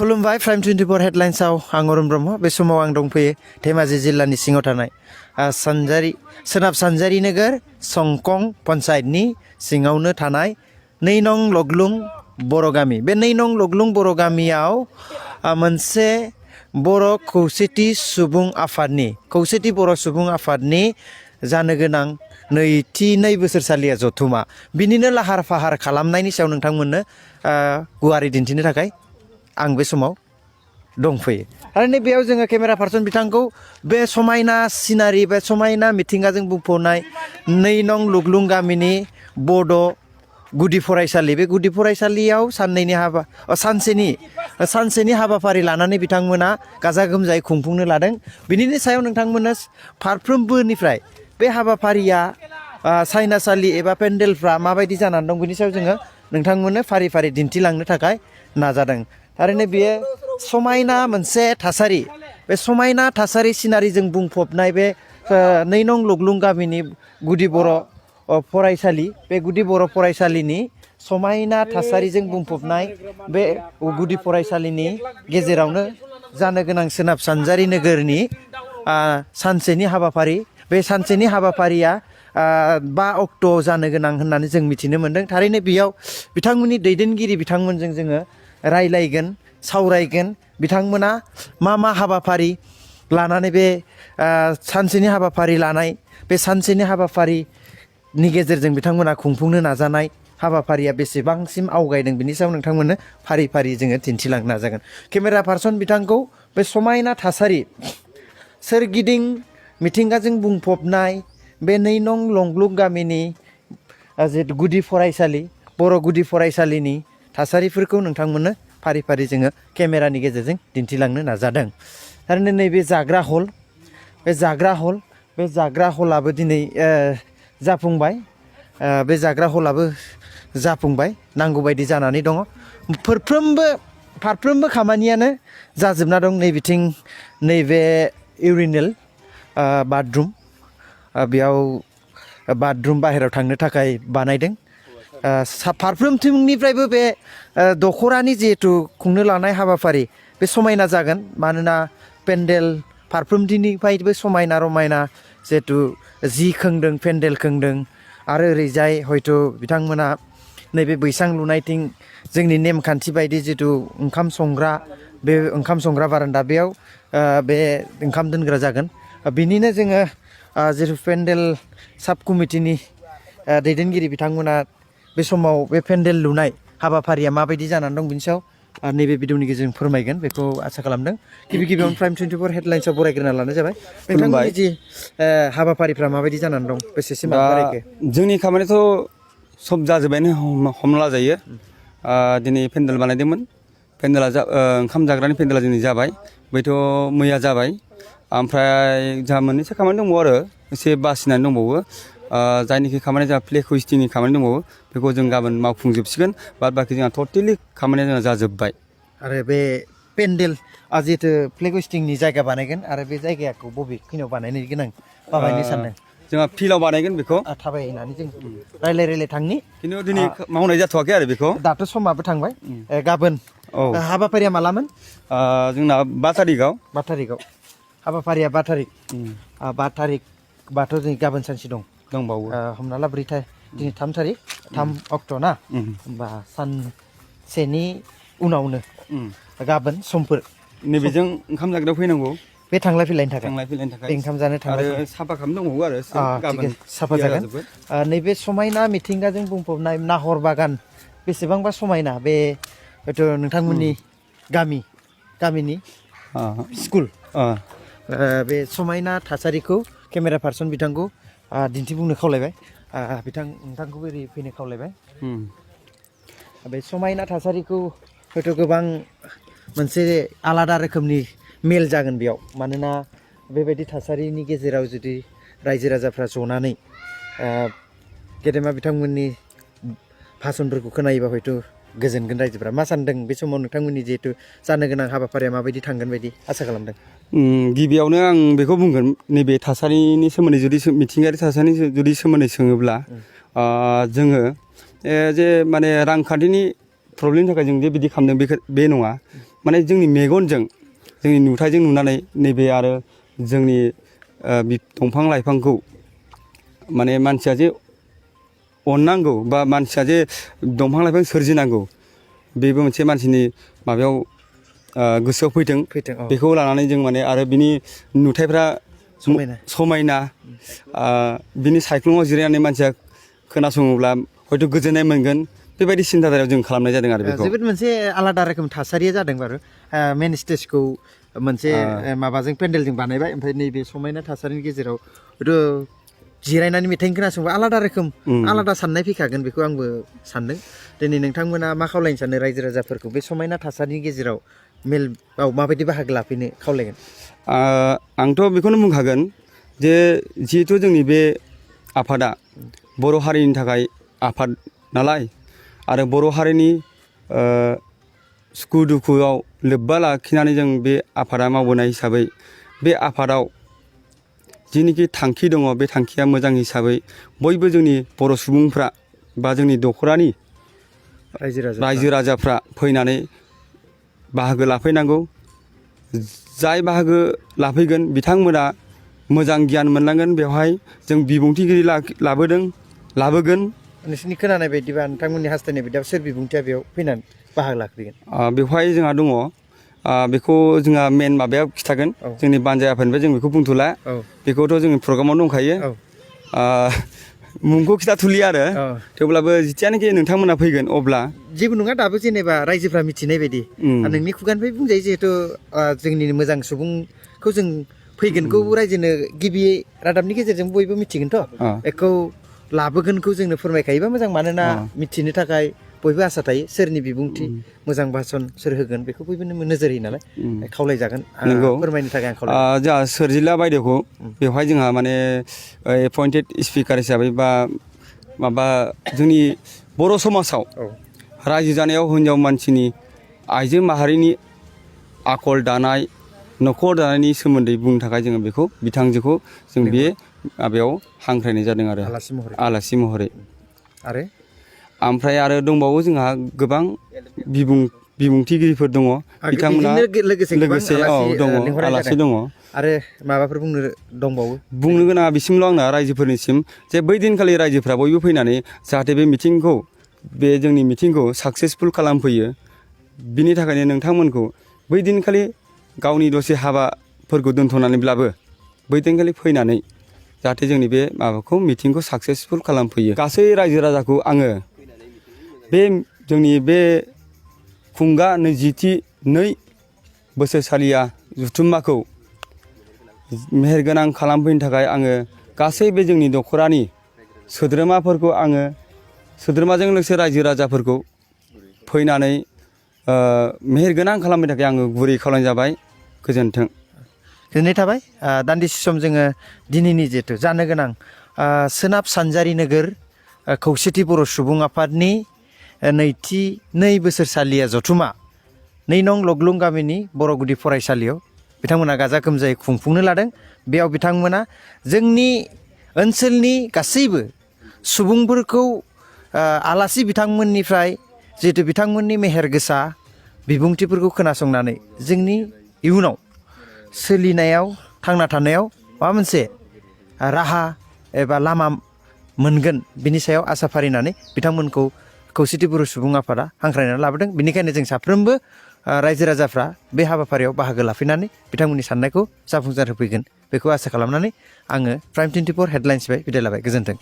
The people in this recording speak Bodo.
खुलुमबाय प्राइम 24 हेडलाइन्सआव आं अरुण ब्रह्म बे समाव आं दंफैयो धेमाजि जिल्लानि सिङाव थानाय सोनाब सानजारि नोगोर संकं पन्चायतनि सिङावनो थानाय 2 नं लग्लुं बर' गामि बे 2 नं लग्लुं बर' गामियाव मोनसे बर' खौसेथि सुबुं आफादनि जानो गोनां नैथि 2 बोसोरसालिया जथुमा बिनिनो लाहार फाहार खालामनायनि सायाव नोंथांमोननो गुवारै दिन्थिनो थाखाय आं बे समाव दंफैयो आरो बेयाव जोङो केमेरा पार्सन बिथांखौ बे समायना सिनारि बे समायना मिथिंगाजों बुंफबनाय 2 नं लुग्लुं गामिनि बड' गुदि फरायसालि बे गुदि फरायसालियाव सानसेनि हाबाफारि लानानै बिथांमोना गाजा गोमजायै खुंफुंनो लादों बिनिनो सायाव नोंथांमोननो फारफ्रोमबोनिफ्राय बे हाबाफारिया साइनासालि एबा पेन्डेलफ्रा माबायदि जानानै दं बिनि सायाव जोङो नोंथांमोननो फारि फारि दिन्थिलांनो थाखाय नाजादों थारैनो बेयो समायना मोनसे थासारि बे समायना थासारि सिनारिजों बुंफबनाय बे 2 नं लुग्लुं गामिनि गुदि बर' फरायसालि बे गुदि बर' फरायसालिनि समायना थासारिजों बुंफबनाय बे गुदि फरायसालिनि गेजेरावनो जानो गोनां सोनाब सानजारि नोगोरनि सानसेनि हाबाफारि बे सानसेनि हाबाफारिया 5 अक्ट' जानो गोनां होननानै जों मिथिनो मोन्दों थारैनो बेयाव बिथांमोननि दैदेनगिरि बिथांमोनजों जोङो रायलायगोन सावरायगोन बिथांमोना मा हाबाफारि लानानै बे सानसेनि हाबाफारि लानाय बे सानसेनि हाबाफारिनि गेजेरजों बिथांमोना खुंफुंनो नाजानाय हाबाफारिया बेसेबांसिम आवगायदों बिनि सायाव नोंथांमोननो फारि फारि जोङो दिन्थिलांनो नाजागोन केमेरा पार्सन बिथांखौ बे समायना थासारि सोरगिदिं मिथिंगाजों बुंफबनाय बे 2 नं लग्लुं गामिनि जिहेतु गुदि फरायसालि बर' गुदि फरायसालिनि थासारिफोरखौ नोंथांमोननो फारि फारि जोङो केमेरानि गेजेरजों दिन्थिलांनो नाजादों थारैनो नैबे जाग्रा हलाबो दिनै जाफुंबाय बे जाग्रा हलाबो जाफुंबाय नांगौबायदि जानानै दङ फारफ्रोमबो खामानियानो जाजोबना दं नैबिथिं नैबे इउरिनेल बाथरुम बेयाव बाथरुम बाहेरायाव थांनो थाखाय बानायदों फारफ्रोमथिंनिफ्रायबो बे दख'रानि जिहेथु खुंनो लानाय हाबाफारि बे समायना जागोन मानोना पेन्डेल फारफ्रोमथिंनिफ्रायबो समायना रमायना जिहेथु जि खोंदों पेन्डेल खोंदों आरो ओरैजाय हयथ' बिथांमोना नैबे बैसां लुनायथिं जोंनि नेमखान्थि बायदि जिथु ओंखाम संग्रा बारान्दा बेयाव बे ओंखाम दोनग्रा जागोन बिनिनो जोङो जिथु पेन्डेल साब कमिटिनि दैदेनगिरि बिथांमोना बे समाव बे पेन्डेल लुनाय हाबाफारिया माबायदि जानानै दं बिनि सायाव नैबे भिडिअनि गेजेरजों फोरमायगोन बेखौ आसा खालामदों गिबियावनो प्राइम 24 हेडलाइन्सआव बरायग्रोना लानाय जाबाय नोंथांमोननि जि हाबाफारिफ्रा माबायदि जानानै दं बेसेसिम बारायखो जोंनि खामानियाथ' सब जाजोब्बायानो हमना लाजायो दिनै पेन्डेल बानायदोंमोन पेन्डेला ओंखाम जाग्रानि पेन्डेला दिनै जाबाय बैथ' मैया जाबाय ओमफ्राय जोंहा मोननैसो खामानि दंबावो आरो एसे बासिनानै दंबावो जायनिखि खामानिया जोंहा फ्लेग हस्टिंनि खामानि दंबावो बेखौ जों गाबोन मावफुंजोबसिगोन बाद बाखि जोंहा टटेलि खामानिया जोंहा जाजोब्बाय आरो बे पेन्डेल जिहेतु फ्लेग हस्टिंनि जायगा बानायगोन आरो बे जायगाखौ बबेखिनियाव बानायनो गोनां बानायनो सानदों जोंहा फिल्डआव बानायगोन बेखौ थाबायनानै जों रायलाय थांनि खिन्थु दिनै मावनाय जाथ'वाखै आरो बेखौ दाथ' समाबो थांबाय गाबोन हाबाफारिया मालामोन जोंना 5 थारिखआव हाबाफारिया 5 थारिखबाथ' जों गाबोन सानसे दंबावो हमना ला दिनै 3 अक्ट' ना होमबा सानसेनि उनावनो गाबोन समफोर नैबेजों ओंखाम जाग्रायाव फैनांगौ बे थांलाय फैलायनि थाखाय ओंखाम जानो आरो साफा खालामनो दंबावो आरो गाबोन साफा जागोन नैबे समायना मिथिंगाजों बुंफबनाय नाहर बागान बेसेबांबा समायना बे हयथ' नोंथांमोननि गामिनि स्कुल बे समायना थासारिखौ केमेरा पार्सन बिथांखौ दिन्थिफुंनो खावलायबाय नोंथांखौबो ओरै फैनो खावलायबाय बे समायना थासारिखौ हयथ' गोबां मोनसे आलादा रोखोमनि मेल जागोन बेयाव मानोना बेबायदि थासारिनि गेजेराव जुदि रायजो राजाफ्रा जनानै गेदेमा बिथांमोननि भाषणफोरखौ खोनायोबा हयथ' गोजोनगोन रायजोफ्रा मा सानदों बे समाव नोंथांमोननि जिहेतु जानो गोनां हाबाफारिया माबायदि थांगोन बायदि आसा खालामदों गिबियावनो आं बेखौ बुंगोन नैबे थासारिनि सोमोन्दै जुदि मिथिंगायारि थासारिनि जुदि सोमोन्दै सोङोब्ला जोङो जे माने रांखान्थिनि प्रब्लेमनि थाखाय जों जे बिदि खालामदों बे नङा माने जोंनि मेगनजों जोंनि नुथायजों नुनानै नैबे आरो जोंनि दंफां लाइफांखौ माने मानसिया जे अननांगौ बा मानसिया जे दंफां लाइफां सोरजिनांगौ बेबो मोनसे मानसिनि माबायाव गोसोआव फैथों औ। बेखौ लानानै जों माने आरो बिनि नुथायफ्रा समायना बिनि सायख्लुमाव जिरायनानै मानसिया खोनासङोब्ला हयथ' गोजोननाय मोनगोन बेबायदि सिन्थाधारायाव जों खालामनाय जादों आरो बेखौ जोबोद मोनसे आलादा रोखोम थासारिया जादों बारु मेन स्टेजखौ मोनसे माबाजों पेन्डेलजों बानायबाय ओमफ्राय नैबे समायना थासारिनि गेजेराव हयथ' जिरायनानै मेथाइ खोनासंबा आलादा रोखोम आलादा साननाय फैखागोन बेखौ आंबो सानदों दिनै नोंथांमोना मा खावलायनो सानो रायजो राजाफोरखौ बे समायना थासारिनि गेजेराव मेलआव माबायदि बाहागो लाफैनो खावलायगोन आंथ' बेखौनो बुंखागोन जे जिहेथु जोंनि बे आफादा बर' हारिनि थाखाय आफाद नालाय आरो बर' हारिनि सुखु दुखुआव लोब्बा लाखिनानै जों बे आफादा मावबोनाय हिसाबै बे आफादाव जिनिखि थांखि दङ बे थांखिया मोजां हिसाबै बयबो जोंनि बर' सुबुंफ्रा बा जोंनि दख'रानि रायजो राजाफ्रा फैनानै बाहागो लाफैनांगौ जाय बाहागो लाफैगोन बिथांमोना मोजां गियान मोनलांगोन बेवहाय जों बिबुंथिगिरि लाबोगोन नोंसोरनि खोनानाय बायदिबा नोंथांमोननि हास्थायनाय बायदिबा सोर बिबुंथिया बेयाव फैनानै बाहागो लाफैगोन बेवहाय जोंहा दङ बेखौ जोंहा मेन माबायाव खिथागोन जोंनि बानजायाफोरनिफ्राय जों बेखौ बुंथ'ला बेखौथ' जोंनि प्रग्रामाव दंखायो मुंखौ खिथाथुलिया आरो थेवब्लाबो जिथियानोखि नोंथांमोना फैगोन अब्ला जेबो नङा दाबो जेनेबा रायजोफ्रा मिथिनाय बायदि नोंनि खुगानिफ्राय बुंजायो जिहेथु जोंनि मोजां सुबुंखौ जों फैगोनखौ रायजोनो गिबि रादाबनि गेजेरजों बयबो मिथिगोनथ' बेखौ लाबोगोनखौ जोंनो फोरमायखायोबा मोजां मानोना मिथिनो थाखाय बयबो आसा थायो सोरनि बिबुंथि मोजां भाषन सोर होगोन बेखौ बयबो नोजोर होयो नालाय खावलायजागोन फोरमायनो थाखाय आं खावलायजागोन जोंहा सोरजिला बायदेवखौ बेवहाय जोंहा माने एपइन्टेड स्पिकार हिसाबै बा माबा जोंनि बर' समाजाव रायजो जानायाव हिनजाव मानसिनि आइजो माहारिनि आखल दानाय न'खर दानायनि सोमोन्दै बुंनो थाखाय जोङो बेखौ बिथांजोखौ जों बे माबायाव हांख्रायनाय जादों आरो आलासि महरै आरो ओमफ्राय आरो दंबावो जोंहा गोबां बिबुंथिगिरिफोर दङ बिथांमोना लोगोसे दङ आलासि दङ आरो माबाफोर बुंनो दंबावो बुंनो गोनाङा बिसिमल' आंना रायजोफोरनिसिम जे बै दिनखालि रायजोफ्रा बयबो फैनानै जाहाथे बे जोंनि मिटिंखौ साक्सेसफुल खालामफैयो बिनि थाखायनो नोंथांमोनखौ बै दिनखालि गावनि दसे हाबाफोरखौ दोनथ'नानैब्लाबो बै दिनखालि फैनानै जाहाथे जोंनि बे माबाखौ मिटिंखौ साक्सेसफुल खालामफैयो गासै रायजो राजाखौ आङो बे जोंनि बे खुंगा 22 बोसोरसालिया जथुम्माखौ मेहेरगोनां खालामफैनो थाखाय आङो गासै बे जोंनि दख'रानि सोद्रोमाफोरखौ आङो सोद्रोमाजों लोगोसे रायजो राजाफोरखौ फैनानै मेहेरगोनां खालामनो थाखाय आङो गुरै खावलायनाय जाबाय गोजोन्थों गोजोननाय थाबाय दान्दिसे सम जोङो दिनैनि जिहेथु जानो गोनां सोनाब सानजारि नोगोर खौसेथि बर' सुबुं आफादनि 2 बोसोरसालिया जथुमा 2 नं लग्लुं गामिनि बर' गुदि फरायसालियाव बिथांमोना गाजा गोमजायै खुंफुंनो लादों बेयाव बिथांमोना जोंनि ओनसोलनि गासैबो सुबुंफोरखौ आलासि बिथांमोननिफ्राय जिहेतु बिथांमोननि मेहेर गोसा बिबुंथिफोरखौ खोनासंनानै जोंनि इयुनाव सोलिनायाव थांना थानायाव माबा मोनसे राहा एबा लामा मोनगोन बिनि सायाव आसा फारिनानै बिथांमोनखौ खौसेथि बर' सुबुं आफादा हांख्रायनानै लाबोदों बेनिखायनो जों साफ्रोमबो रायजो राजाफ्रा बे हाबाफारियाव बाहागो लाफैनानै बिथांमोननि साननायखौ जाफुंसार होफैगोन बेखौ आसा खालामनानै आङो प्राइम 24 हेडलाइन्सनिफ्राय बिदाय लाबाय गोजोन्थों